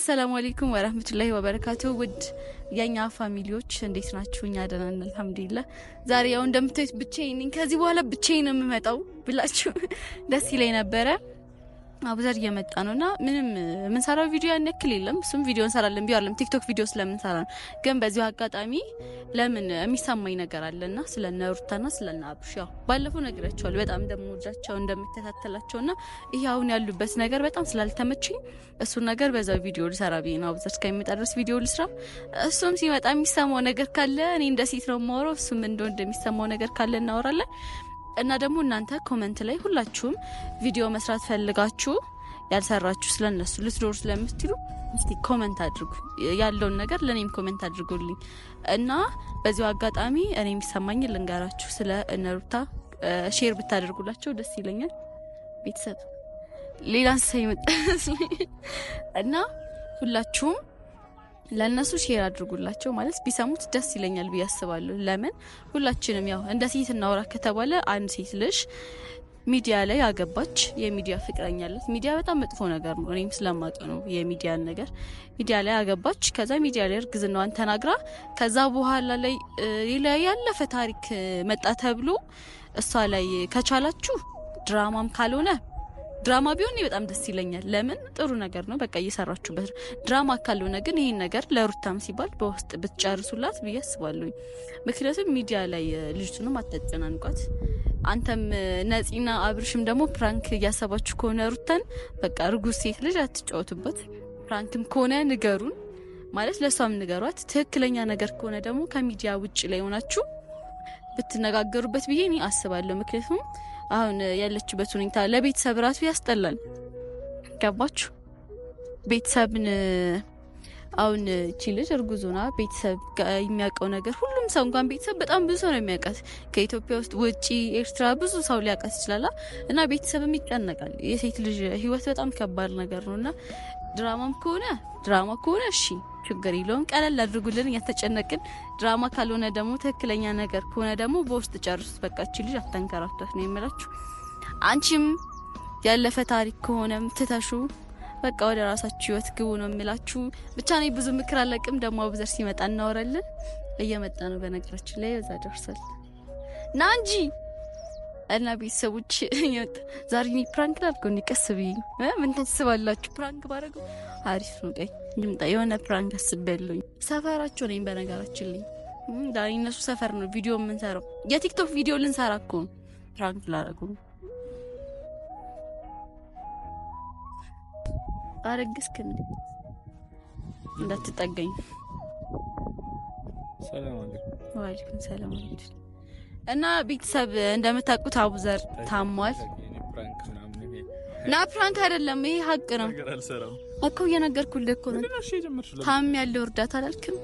አሰላሙ አለይኩም ወራህመቱላሂ ወበረካቱ። ውድ የኛ family ዎች እንዴት ናችሁ? እኛ ደህና ነን አልሐምዱሊላህ። ዛሬ ያው እንደምታዩት ብቻዬን ነኝ። ከዚህ በኋላ ብቻዬን ነው የምመጣው ብላችሁ ደስ ይለኝ ነበረ። አቡዘር እየመጣ ነው እና ምንም የምንሰራው ቪዲዮ ያን ያክል የለም። እሱም ቪዲዮ እንሰራለን ቢሆን አይደለም ቲክቶክ ቪዲዮ ስለምንሰራ ነው። ግን በዚሁ አጋጣሚ ለምን የሚሰማኝ ነገር አለና ስለነ ሩታና ስለነ አብርሽ ያው ባለፈው ነግሬያቸዋለሁ። በጣም እንደምወዳቸው እንደምከታተላቸውና ይሄ አሁን ያሉበት ነገር በጣም ስላልተመቸኝ እሱን ነገር በዛው ቪዲዮ ልሰራ ብዬ ነው። አቡዘር እስከሚመጣ ድረስ ቪዲዮ ልስራ። እሱም ሲመጣ የሚሰማው ነገር ካለ እኔ እንደ ሴት ነው የማወራው፣ እሱም እንደ ወንድ የሚሰማው ነገር ካለ እናወራለን። እና ደግሞ እናንተ comment ላይ ሁላችሁም ቪዲዮ መስራት ፈልጋችሁ ያልሰራችሁ ስለነሱ ልትኖሩ ስለምትሉ እስቲ comment አድርጉ፣ ያለውን ነገር ለኔም comment አድርጉልኝ። እና በዚሁ አጋጣሚ እኔ የሚሰማኝ ልንገራችሁ ስለ እነ ሩታ share ብታደርጉላቸው ደስ ይለኛል። ቤተሰብ ሌላ እንስሳ ይመጣ እና ሁላችሁም ለእነሱ share አድርጉላቸው። ማለት ቢሰሙት ደስ ይለኛል ብዬ አስባለሁ። ለምን ሁላችንም ያው እንደ ሴት እናውራ ከተባለ አንድ ሴት ልጅ ሚዲያ ላይ ያገባች የሚዲያ ፍቅረኛ አላት። ሚዲያ በጣም መጥፎ ነገር ነው። እኔም ስለማውቀው ነው የሚዲያን ነገር። ሚዲያ ላይ ያገባች፣ ከዛ ሚዲያ ላይ እርግዝናዋን ተናግራ ከዛ በኋላ ላይ ሌላ ያለፈ ታሪክ መጣ ተብሎ እሷ ላይ ከቻላችሁ ድራማም ካልሆነ ድራማ ቢሆን እኔ በጣም ደስ ይለኛል። ለምን ጥሩ ነገር ነው፣ በቃ እየሰራችሁበት ነው። ድራማ ካልሆነ ግን ይሄን ነገር ለሩታም ሲባል በውስጥ ብትጨርሱላት ብዬ አስባለሁኝ። ምክንያቱም ሚዲያ ላይ ልጅቱንም አታጨናንቋት። አንተም ነፂና አብርሽም ደግሞ prank እያሰባችሁ ከሆነ ሩታን በቃ እርጉዝ ሴት ልጅ አትጫወቱበት። prank ም ከሆነ ንገሩን፣ ማለት ለእሷም ንገሯት። ትክክለኛ ነገር ከሆነ ደግሞ ከሚዲያ ውጭ ላይ ሆናችሁ ብትነጋገሩበት ብዬ እኔ አስባለሁ። ምክንያቱም አሁን ያለችበት ሁኔታ ለቤተሰብ ራሱ ያስጠላል። ገባችሁ? ቤተሰብን አሁን እቺ ልጅ እርጉዝ ሆና ቤተሰብ የሚያውቀው ነገር ሁሉም ሰው እንኳን ቤተሰብ በጣም ብዙ ሰው ነው የሚያውቃት። ከኢትዮጵያ ውስጥ ውጪ ኤርትራ ብዙ ሰው ሊያውቃት ይችላል። እና ቤተሰብም ይጨነቃል። የሴት ልጅ ሕይወት በጣም ከባድ ነገር ነው እና ድራማም ከሆነ ድራማ ከሆነ እሺ ችግር የለውም፣ ቀለል አድርጉልን እያተጨነቅን። ድራማ ካልሆነ ደግሞ ትክክለኛ ነገር ከሆነ ደግሞ በውስጥ ጨርሱት። በቃ እቺ ልጅ አታንከራቷት ነው የምላችሁ። አንቺም ያለፈ ታሪክ ከሆነም ትተሹ በቃ ወደ ራሳችሁ ህይወት ግቡ ነው የምላችሁ። ብቻ እኔ ብዙ ምክር አለቅም። ደግሞ አቡዘር ሲመጣ እናወራለን። እየመጣ ነው በነገራችን ላይ እዛ ደርሷል። ና እንጂ እና ቤተሰቦች ዛሬ እኔ prank ላድርገው እንዴ? ቀስ ብዬ ምን ታስባላችሁ? prank ባደርገው አሪፍ ነው። ቆይ ልምጣ። የሆነ prank አስቤያለሁኝ። ሰፈራቸው ነኝ በነገራችን ላይ ዳኒ እነሱ ሰፈር ነው ቪዲዮ የምንሰራው። የቲክቶክ ቪዲዮ ልንሰራ እኮ ነው። prank ላደርገው ነው። አረግስክ እንዴ? እንዳትጠገኝ። ሰላም አለይኩም። ወአለይኩም ሰላም። እና ቤተሰብ እንደምታውቁት አቡዘር ታሟል። ና prank አይደለም ይሄ ሀቅ ነው እኮ እየነገርኩልህ እኮ ነው። ታም ያለው እርዳታ አላልክም?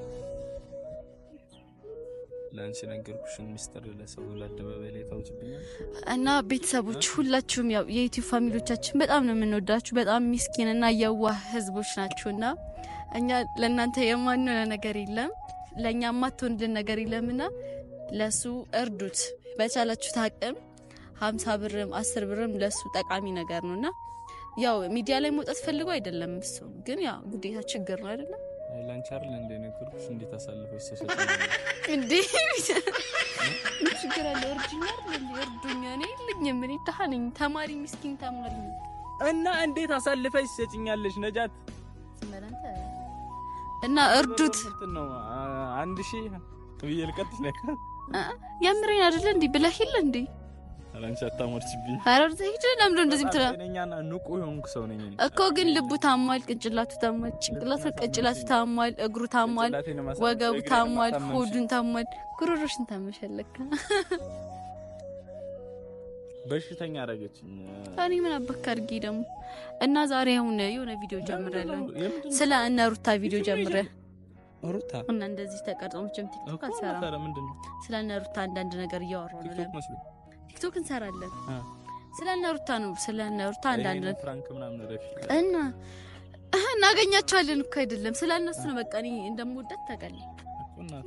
ለአንቺ ነገርኩሽን ሚስጥር ለሰው ለአደባባይ ላይ ታውጭብኛል። እና ቤተሰቦች ሁላችሁም ያው የዩቲዩብ family ዎቻችን በጣም ነው የምንወዳችሁ። በጣም ሚስኪን እና የዋህ ህዝቦች ናችሁና እኛ ለእናንተ የማንሆነ ነገር የለም፣ ለእኛ የማትሆንልን ነገር የለምና ለሱ እርዱት በቻላችሁት አቅም። 50 ብርም 10 ብርም ለሱ ጠቃሚ ነገር ነውና ያው ሚዲያ ላይ መውጣት ፈልጎ አይደለም እሱ ግን ያው ግዴታ ችግር ነው አይደለም። ላንቺ አይደል እንደ ነገርኩሽ እንዴት አሳልፈሽ ተሰጠኝ እንዴ? ምን ችግር አለ? እርጅኛ አይደል እንዴ? እርዱኛ። እኔ የለኝም። እኔ ድሀ ነኝ። ተማሪ ምስኪን ተማሪ ነኝ። እና እንዴት አሳልፈሽ ትሰጭኛለሽ ነጃት? እና እርዱት ነው 1000 ብዬ ልቀጥል ነገር የምሬን አይደለ እንዴ ብለህ የለ እንዴ? አንቺ አታሞርችብኝ። ኧረ ወደዛ ሂድ። ለምንድን ነው እንደዚህ የምትለው? ጤነኛና ንቁ የሆንኩ ሰው ነኝ እኔ እኮ ግን ልቡ ታሟል፣ ቅንጭላቱ ታሟል፣ ጭንቅላቱ ቅንጭላቱ ታሟል፣ እግሩ ታሟል፣ ወገቡ ታሟል፣ ሆዱን ታሟል፣ ጉሮሮሽን ታመሻል ለካ። በሽተኛ አደረገችኝ። እኔ ምን አባካ አድርጌ ደግሞ። እና ዛሬ አሁን የሆነ ቪዲዮ ጀምሬያለሁ። ስለ እነ ሩታ ቪዲዮ ጀምሬ ሩታ እና እንደዚህ ተቀርጾ መቼም ቲክቶክ አልሰራም። ስለ እነ ሩታ አንዳንድ ነገር እያወራሁ ነው። ቲክቶክ እንሰራለን። ስለ እነ ሩታ ነው። ስለ እነ ሩታ አንዳንድ እና እናገኛቸዋለን እኮ አይደለም፣ ስለ እነሱ ነው። በቃ እኔ እንደምወዳት ታውቃለህ።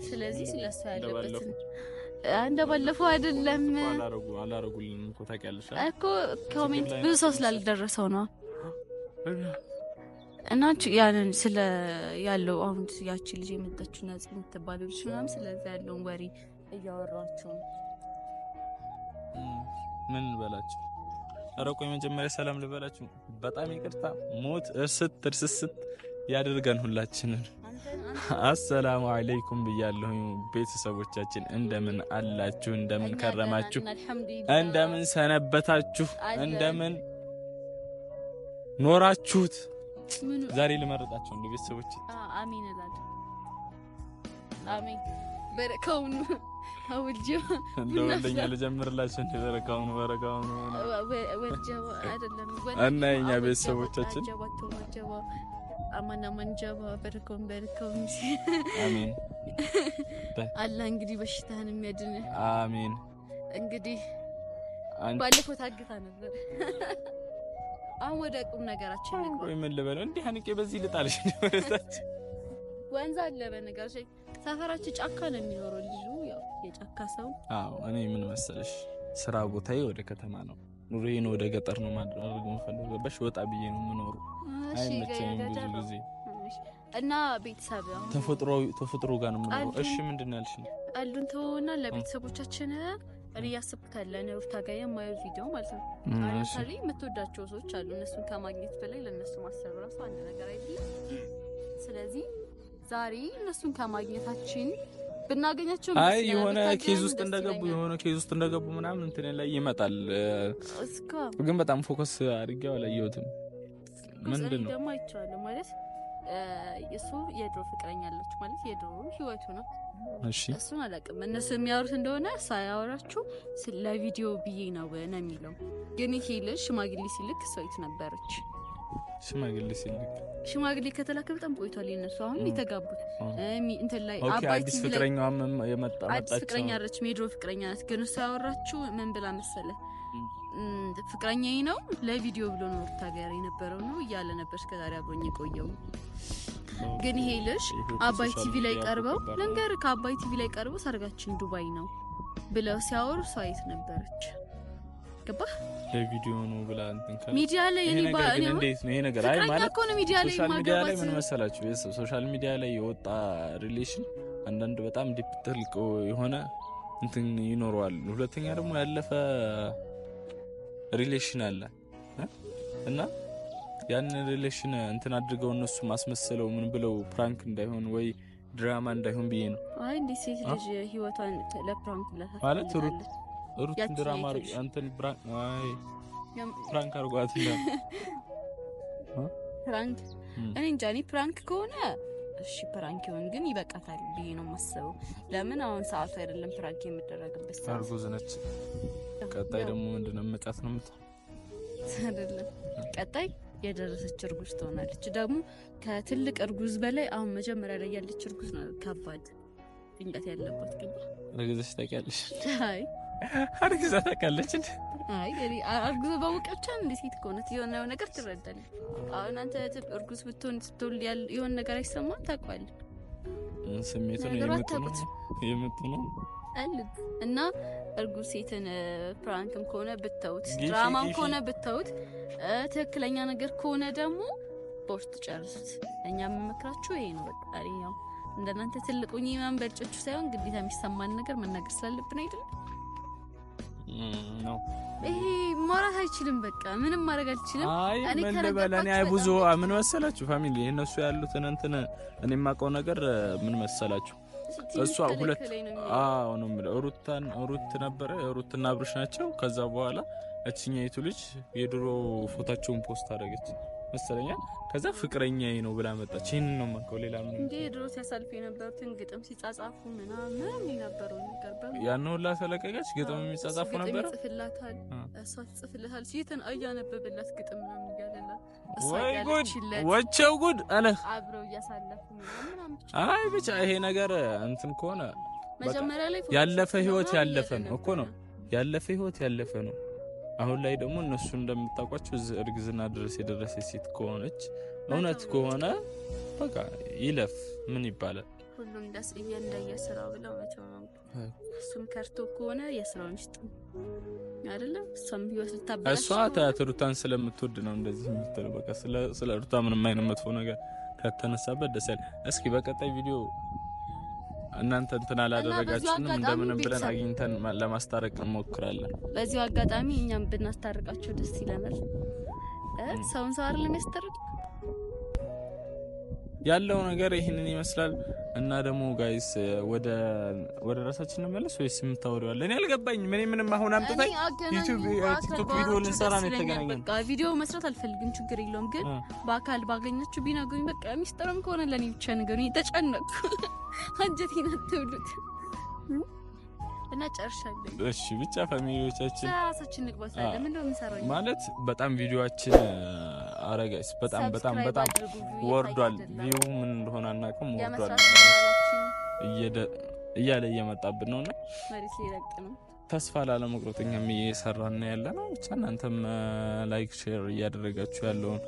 ስለዚህ ስለ እሷ ያለበትን እንደባለፈው አይደለም አላረጉልንም እኮ ታውቂያለሽ እኮ comment ብዙ ሰው ስላልደረሰው ነው። እና ያንን ስለ ያለው አሁን ያቺ ልጅ የመጣችው ነጽ የምትባለው ልጅ ምናምን ስለዛ ያለውን ወሬ እያወራችሁ ነው። ምን በላችሁ? ኧረ ቆይ መጀመሪያ ሰላም ልበላችሁ። በጣም ይቅርታ ሞት እርስት እርስስት ያደርገን ሁላችንን። አሰላሙ አለይኩም ብያለሁ ቤተሰቦቻችን፣ እንደምን አላችሁ? እንደምን ከረማችሁ? እንደምን ሰነበታችሁ? እንደምን ኖራችሁት? ዛሬ ልመርጣችሁ እንደ ቤተሰቦች አሜን እላለሁ። አሜን በረካውን አውልጆ እንደወለኛ ልጀምርላችሁ እንደ በረካውን በረካውን ወልጀባ አይደለም እና የኛ ቤተሰቦቻችን አማና መንጀባ በረካውን በረካውን አሜን። አላህ እንግዲህ በሽታህን የሚያድን አሜን። እንግዲህ ባለፈው ታግታ ነበር። አሁን ወደ ቁም ነገራችን እንግባ። ወይ ምን ልበለው እንዲህ አንቄ በዚህ ልጣልሽ እንደወረታች ወንዝ አለ። በነገራችን ሰፈራችን ጫካ ነው የሚኖረው ልጁ፣ ያው የጫካ ሰው። አዎ እኔ ምን መሰለሽ ስራ ቦታዬ ወደ ከተማ ነው፣ ኑሮዬን ወደ ገጠር ነው ማድረግ የምፈልገው። ገባሽ? ወጣ ብዬ ነው የምኖረው። አይመቸኝም ብዙ ጊዜ እና ቤተሰብ ተፈጥሮ ጋር ነው የምኖረው። እሺ ምንድን ነው ያልሽኝ? ቀልዱን ተወውና ለቤተሰቦቻችን እኔ ያሰብኩት አለ እኔ ሩታ ጋር የማየው ቪዲዮ ማለት ነው። ለምሳሌ የምትወዳቸው ሰዎች አሉ። እነሱን ከማግኘት በላይ ለነሱ ማሰብ ራሱ አንድ ነገር አይደለም። ስለዚህ ዛሬ እነሱን ከማግኘታችን ብናገኛቸው አይ የሆነ case ውስጥ እንደገቡ የሆነ case ውስጥ እንደገቡ ምናምን እንትን ላይ ይመጣል። ግን በጣም focus አድርጌው አላየሁትም። ምንድነው ደግሞ አይቼዋለሁ ማለት እሱ የድሮ ፍቅረኛ አለች ማለት የድሮ ህይወቱ ነው። እሺ እሱን አላውቅም። እነሱ የሚያወሩት እንደሆነ ሳያወራችሁ ስለ ቪዲዮ ብዬ ነው ነው የሚለው። ግን ይሄ ልጅ ሽማግሌ ሲልክ እሷ የት ነበረች? ሽማግሌ ሲልክ ሽማግሌ ከተላከ በጣም ቆይቷል። የነሱ አሁን የተጋቡት እንትን ላይ አባይ አዲስ ፍቅረኛዋም የመጣ አዲስ ፍቅረኛ አለች፣ የድሮ ፍቅረኛ ናት። ግን እሷ ያወራችሁ ምን ብላ መሰለ? ፍቅረኛዬ ነው ለቪዲዮ ብሎ ነው ሩታ ጋር የነበረው ነው እያለ ነበር እስከዛሬ አብሮኝ የቆየው። ግን ይሄ ልጅ አባይ ቲቪ ላይ ቀርበው ልንገር፣ ከአባይ ቲቪ ላይ ቀርበው ሰርጋችን ዱባይ ነው ብለው ሲያወሩ እሷ የት ነበረች? ገባህ? ለቪዲዮ ነው ብላ እንትን ካለ ሚዲያ ላይ እኔ ባኔ እንዴት ነው ይሄ ነገር? አይ ማለት ሚዲያ ላይ social media ላይ ምን መሰላችሁ፣ social media ላይ የወጣ relation አንዳንድ በጣም deep ጥልቅ የሆነ እንትን ይኖረዋል። ሁለተኛ ደግሞ ያለፈ relation አለ እና ያን relation እንትን አድርገው እነሱ ማስመሰለው ምን ብለው prank እንዳይሆን ወይ ድራማ እንዳይሆን ብዬ ነው። አይ እንዴ ሴት ልጅ ህይወቷን ለ prank ብላ ማለት ሩት ድራማ እንትን prank አይ prank አድርጓት እንደ prank እኔ እንጃ። እኔ prank ከሆነ እሺ prank ይሁን፣ ግን ይበቃታል ብዬ ነው የማስበው። ለምን አሁን ሰዓቱ አይደለም prank የሚደረግበት ሰዓት። እርጉዝ ነች። ቀጣይ ደግሞ ምንድነው መጫት ነው የምትለው አይደለም? ቀጣይ የደረሰች እርጉዝ ትሆናለች። ደግሞ ከትልቅ እርጉዝ በላይ አሁን መጀመሪያ ላይ ያለች እርጉዝ ነው ከባድ ጭንቀት ያለባት። ገባ? እርግዝሽ ታውቂያለሽ? አይ አርግዛ ታውቃለች እንዴ? አይ እኔ አርግዞ ባወቀ ብቻ እንደ ሴት ከሆነ የሆነ ነገር ትረዳለህ። አሁን አንተ እርጉዝ ብትሆን ስትወልድ የሆነ ነገር አይሰማም? ታውቀዋለህ። ስሜቱን የምጡ ነው አልት እና እርጉዝ ሴትን prank ም ከሆነ ብተውት፣ ድራማም ከሆነ ብተውት፣ ትክክለኛ ነገር ከሆነ ደግሞ በውስጥ ጨርሱት። እኛ የምመክራችሁ ይሄ ነው። በቃ ያው እንደናንተ ትልቁኝ ማንበልጮቹ ሳይሆን ግዴታ የሚሰማን ነገር መናገር ስላለብን አይደል? ነው ይሄ ማውራት አይችልም። በቃ ምንም ማድረግ አልችልም። እኔ ከረጋጋኝ አይ ብዙ ምን መሰላችሁ family እነሱ ያሉትን እንትን እኔ የማውቀው ነገር ምን መሰላችሁ እሷ ሁለት አዎ ነው የምለው ሩታን ሩት ነበረ ሩትና አብርሽ ናቸው። ከዛ በኋላ እቺኛይቱ ልጅ የድሮ ፎታቸውን post አደረገች መሰለኛ። ከዛ ፍቅረኛዬ ነው ብላ መጣች። ይሄንን ነው የማውቀው፣ ሌላ ምንም እንዴ ድሮ ሲያሳልፉ የነበሩትን ግጥም ሲጻጻፉ ምናምን የነበረው ነገር በሙሉ ያን ሁላ ተለቀቀች። ግጥም የሚጻጻፉ ነበር፣ ግጥም ይጽፍላታል፣ እሷ ትጽፍለታለች፣ ይተን እያነበበላት ግጥም ምናምን እያለላት እሷ ወይ ጉድ እያለችለት ወቸው ጉድ አለ አብረው እያሳለፉ ምናምን ብቻ። አይ ብቻ ይሄ ነገር እንትን ከሆነ መጀመሪያ ላይ ያለፈ ህይወት ያለፈ ነው እኮ ነው ያለፈ ህይወት ያለፈ ነው። አሁን ላይ ደግሞ እነሱ እንደምታውቋቸው እርግዝና ድረስ የደረሰ ሴት ከሆነች እውነት ከሆነ በቃ ይለፍ ምን ይባላል? ሁሉም ደስ እንደየስራው ብለው መተው ነው። እሱም ከርቶ ከሆነ የስራውን ይስጥ አይደለ? እሷም ህይወት ልታበላሽ እሷ ታያት ሩታን ስለምትወድ ነው እንደዚህ የምትለው። በቃ ስለ ሩታ ምንም አይነት መጥፎ ነገር ከተነሳበት ደስ ያለ። እስኪ በቀጣይ ቪዲዮ እናንተ እንትን አላደረጋችሁንም እንደምንም ብለን አግኝተን ለማስታረቅ እንሞክራለን። በዚሁ አጋጣሚ እኛም ብናስታርቃቸው ደስ ይለናል። ሰውን ሰው አይደለም የሚያስታርቅ ያለው ነገር ይህንን ይመስላል። እና ደግሞ guys ወደ ራሳችን እንመለስ ወይስ የምታወሪው አለ? እኔ አልገባኝም። እኔ ምንም አሁን አምጥተኝ ዩቲዩብ ቲክቶክ ቪዲዮ ልንሰራ ነው የተገናኘን። በቃ ቪዲዮ መስራት አልፈልግም፣ ችግር የለውም። ግን በአካል ባገኛችሁ ቢነግሩኝ በቃ ሚስጥርም ከሆነ ለኔ ብቻ ንገሩኝ። ተጨነቅኩ፣ አንጀቴን አትብሉት። እና ጨርሻለሁ። እሺ ብቻ family ዎቻችን ራሳችን ንግባት አለ ምን ነው የምንሰራው ማለት በጣም ቪዲዮአችን አረ guys በጣም በጣም በጣም ወርዷል። view ምን እንደሆነ አናውቅም፣ ወርዷል እያለ እየመጣብን ነውና መሬት ሊረግጥ ነው። ተስፋ ላለመቁረጥ እኛም እየሰራን ነው ያለነው። ብቻ እናንተም like share እያደረጋችሁ ያለውን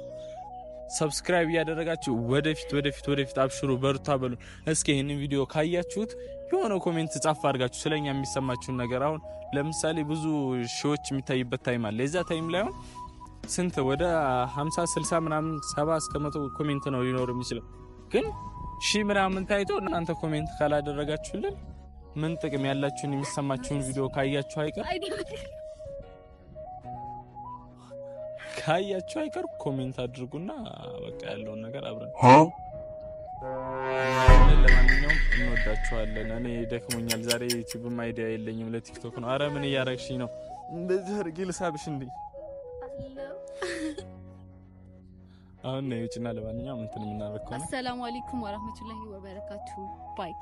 subscribe እያደረጋችሁ ወደፊት ወደፊት ወደፊት አብሽሩ በርታ በሉ። እስኪ ይሄንን ቪዲዮ ካያችሁት የሆነ comment ጻፍ አድርጋችሁ ስለኛ የሚሰማችሁን ነገር። አሁን ለምሳሌ ብዙ ሺዎች የሚታይበት time አለ። የዛ time ላይ አሁን ስንት ወደ 50 60 ምናምን 70 እስከ 100 comment ነው ሊኖር የሚችለው። ግን ሺህ ምናምን ታይቶ እናንተ comment ካላደረጋችሁልን ምን ጥቅም ያላችሁን የሚሰማችሁን ቪዲዮ ካያችሁ አይቀር comment አድርጉና በቃ ያለውን ነገር አብረን ለማንኛውም እንወዳችኋለን። እኔ ደክሞኛል ዛሬ ዩቲዩብም idea የለኝም ለቲክቶክ ነው። አረ ምን እያረግሽኝ ነው? እንደዚህ አድርጌ ልሳብሽ እንዴ? አሁን ነው ይጭና። ለማንኛውም እንትን የምናደርገው አሰላሙ አለይኩም ወራህመቱላሂ ወበረካቱ bye።